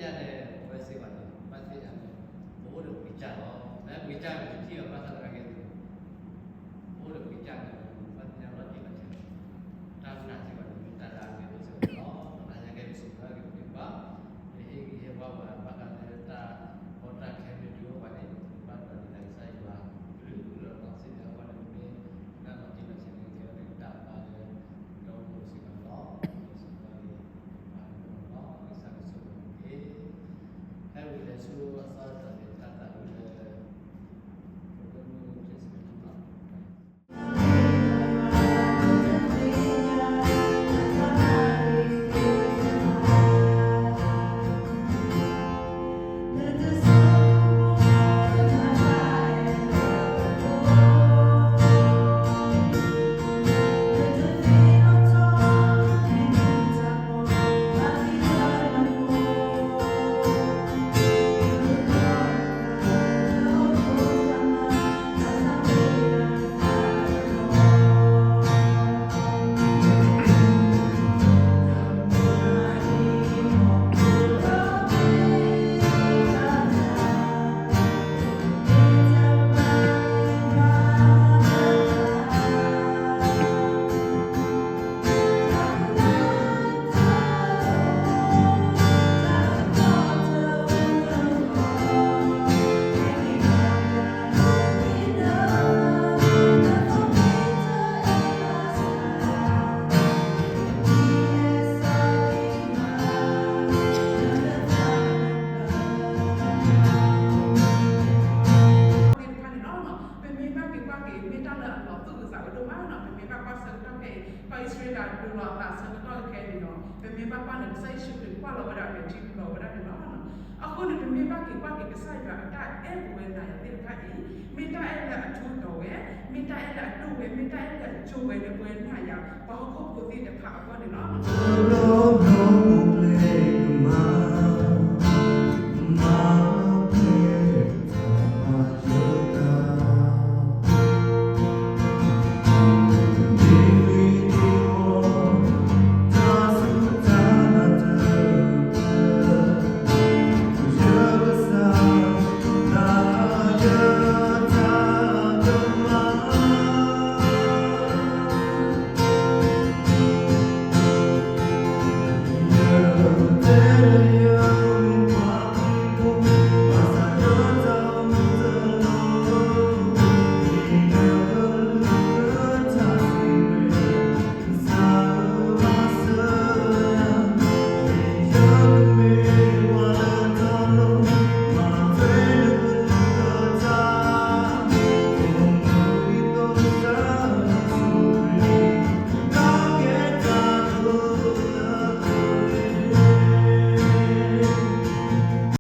ယၤန့ၣ် ပဝဲစ့ၢ်ကီးန့ၣ် ဘၣ်သ့ၣ်ညါန့ၣ် ပအိၣ်ဒီးပကစၢ်လီၤ. ပဝဲပကစၢ်န့ၣ် ပထံၣ်အီၤဘၣ်ဃးဒီးကဲန့ၣ် ပအိၣ်ဒီးပကစၢ်န့ၣ် ပဘၣ်သ့ၣ်ညါလီၤတံၢ်လီၤဆဲး တၢ်နာ်စ့ၢ်ကီးန့ၣ် မ့ၢ်တၢ်လၢအဂ့ၤလီၤစ့ၢ်ကီးလီၤ. တၢ်ညါကဲပစံးဘျုးက့ၤပှၤ ပဟ့ၣ်ဂံၢ်ဟ့ၣ်ဘါပှၤ ဘၣ်ဃးလၢတၢ်ကီတၢ်ခဲမ့ၢ်တုၤအိၣ်ပှၤန့ၣ် ပဘၣ်ပာ်ဒ်လဲၣ်ကစၢ်ယွၤ ကလုာ်ကလုာ်လီၤစ့ၢ်ကီးန့ၣ် မ့ၢ်တၢ်လီၤတံၢ်လီၤဆဲးန့ၣ် ကဲဝဲန့ၣ်တၢ်ဘါလၢ ဒီးပစံးဘျုးလီၤ ပစံးဘျုးလီၤ ကစၢ်ကဆိၣ်ဂ့ၤက့ၤ ဟဲဝံၤလဲၤဆူအသီတတီၤန့ၣ် တၢ်သးဝံၣ်လၢ ပကမုၢ်စ့ၢ်ကီးလီၤ. သ့ၣ်တဖၣ်န့ၣ်လီၤ. ပမ့ၢ်ဘၣ်က့ၤကွၢ်က့ၤ မ့ၢ်တၢ်လၢအလီၤသူၣ်အုးသးအုးဒိၣ်မးလီၤ. ပမ့ၢ်ဘၣ်ကွၢ်ဆၢကတီၢ်ခဲအံၤ ပှၤအံၣ်စရ့လးဒိးလီၤအသးဆၢကတီၢ်ခဲအံၤန့ၣ်လီၤ. ပမ့ၢ်ဘၣ်ကွၢ်န့ၣ် ကစၢ်ယ့ၣ်ၡူးခရံာ်ကွၢ်လီၤဝဲဒၣ်မဲာ်ထံဘူၣ်လီၤဝဲဒၣ်န့ၣ်လီၤ. အဃိန့ၣ် ပမ့ၢ်ဘၣ်က့ၤကွၢ်က့ၤ ကစၢ်ယွၤအတၢ်အဲၣ်ပဝဲနၤယၤသ့ၣ်တဖၣ်အံၤ မ့ၢ်တၢ်အဲၣ်လၢအထူးအတီၤဝဲ, မ့ၢ်တၢ်အဲၣ်လၢအဒိၣ်ဝဲ, မ့ၢ်တၢ်အဲၣ်လၢအကၠိဝဲလၢပဝဲနၤယၤ ပှၤဟီၣ်ခိၣ်ဖိသ့ၣ်တဖၣ်အဂီၢ်န့ၣ်လီၤ.